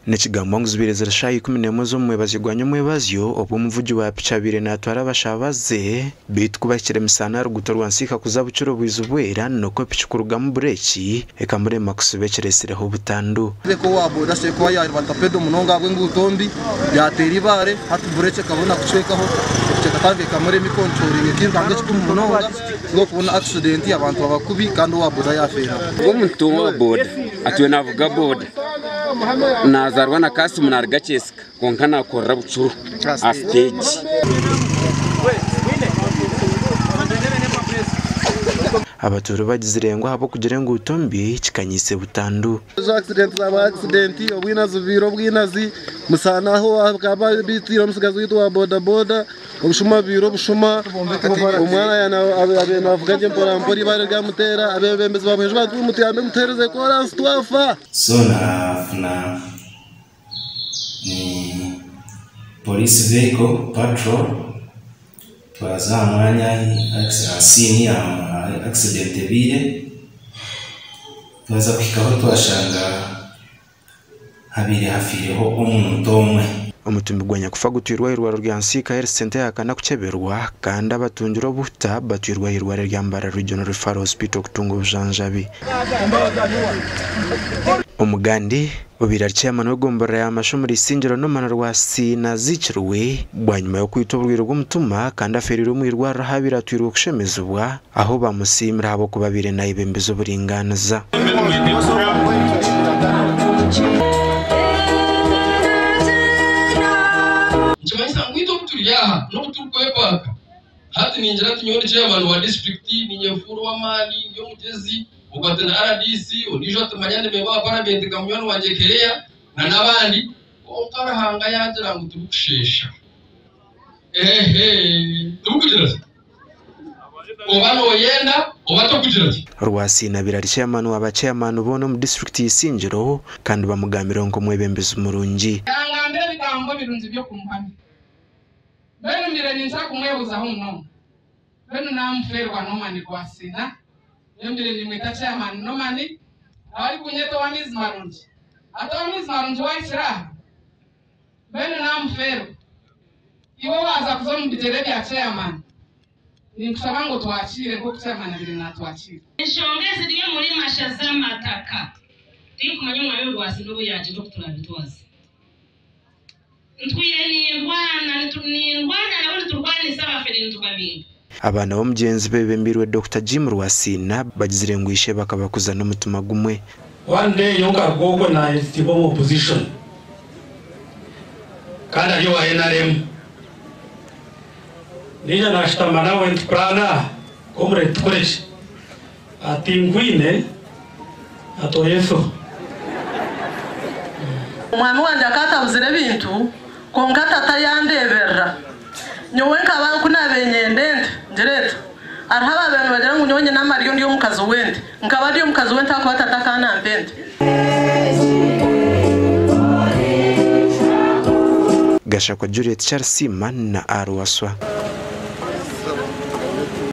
Nikigambwa ngu zibaire ziri shaaha 11 z'omu mwebazyo gwa nyomwebazyo obu omuvugi wa piki abaire naatwara abashabaze beitu ku bahikire Misaano aha ruguuto rwa Nsiika kuza Bukira Obwizi-Bwera nikwo piki kurugamu bureeki ekamurema kusiba ekiretsireho butandu. Reka owa boda ashobore kuba yaribata pedo munonga ahabw'enguuto mbi yateera eibaare hati bureki ekabona kucwekaho epiki ekatandika ekamurema ekonturoringa ekairuka nk'ekikumu munonga nikwo kubona akisidenti abantu baba kubi kandi owa boda yafeeraho. Ogwo omuntu owa boda atwire navuga boda nazaarwa na Kasimu naruga Kyesika kwonka nakorera Bucuru aha siteegi. Abatuura bagizire ngu ahabw'okugira enguuto mbi kikanyiise butandu. Ezo accident zaba accident, obwinazi bubaire obwinazi, Musana aho bakaba baitire omutsigazi waitu wa boda boda, obushuma bubaire obushuma, omwana abaire navuga gye mpora mpora eibaare ryamuteera, abebembezi ba Buhweju bati mutuyambe mutuhereze koransi twafa. So nafuna ni police vehicle patrol twaza aha mwanya aha scene ahu accident ebaire, twaza kuhikaho twashanga habaire hafiireho omuntu omwe. Omutumbi gwa nyakufa gutwirwe aha irwariro rya Nsiika Health Centre eyahakana kukyeberwa kandi abatungire obuhuta batwirwe aha irwariro rya Mbarara Regional Referral Hospital kutunga obujanjabi. Omugandi obaire ari chairman w'egomborora ya Masha omuri Isingiro Norman Rwasiina aziikirwe bwanyima y'okwitwa oburwaire bw'omutima kandi afeereire omu irwariro ahu abaire atwirwe kushemezibwa ahu bamusiimire ahabw'okuba abaire nayebembeza oburingaaniza. Nikimanyisa ngu itwe obu turi aha n'obu turikwepaaka hati ningira nti nyowe ndi chairman wa disiturikiti ninyefuura ow'amaani ndi omugyezi ogwo ati na RDC ondiijo ati manya ndi memba wa paramenti nka munywani wangye Kereya na n'abandi kwonka Ruhanga yaagira ngu tibikushesha ehe tibikugira ki oba nooyenda oba tokugira ki. Rwasiina abaire ari chairman wa ba chairman boona omu disiturikiti ya Isingiro kandi bamugambireho nk'omwebembezi murungi. Yangambira ebigambo birungi by'okumuhamya. Mbwenu mbaire ninkira kumwebuzaho munonga. Mbwenu naamufeerwa Norman Rwasiina, nyowe mbaire nimweta Chairman Norman, nawe arikunyeta ow'amaizi marungi. Ati ow'amaizi marungi waahikire aha? Mbwenu naamufeerwa. Iwe waaza kuza omu bigyere bya Chairman, ninkushaba ngu otwakiire nk'oku Chairman abaire naatwakiira. Enshonga eziri omuri masha z'amataka tinkumanya Omwami Rwasiina obu yaagira oku turaabitwaze. Ntwire nindwana, nindwana nabo niturwanisa abafere nitubabinga. Abaana b'omugyenzi bebembeirwe Dokita Jim Rwasiina bagizire ngu ishe bakabakuza n'omutima gumwe. One day nyowe nkaruga okwo nayetibwa omu opposition kandi ari owa nrm naija nashutama nawe nitukurana aha comrade tukoreki ati nkwine ati oyefiho. Omwami wangye akaatabuzire ebintu, kwonka tata yandeeberera. Nyowe nkaba ku naabaire nyenda ente, ngira ente. Hariho abaabaire nibagira ngu nyowe nyine amaryo ndi omukazi w'ente. Nkaba ndi omukazi w'ente ahakuba tata akaba nampa ente. Gashakwa Juliet Charles Siima na Arwaswa.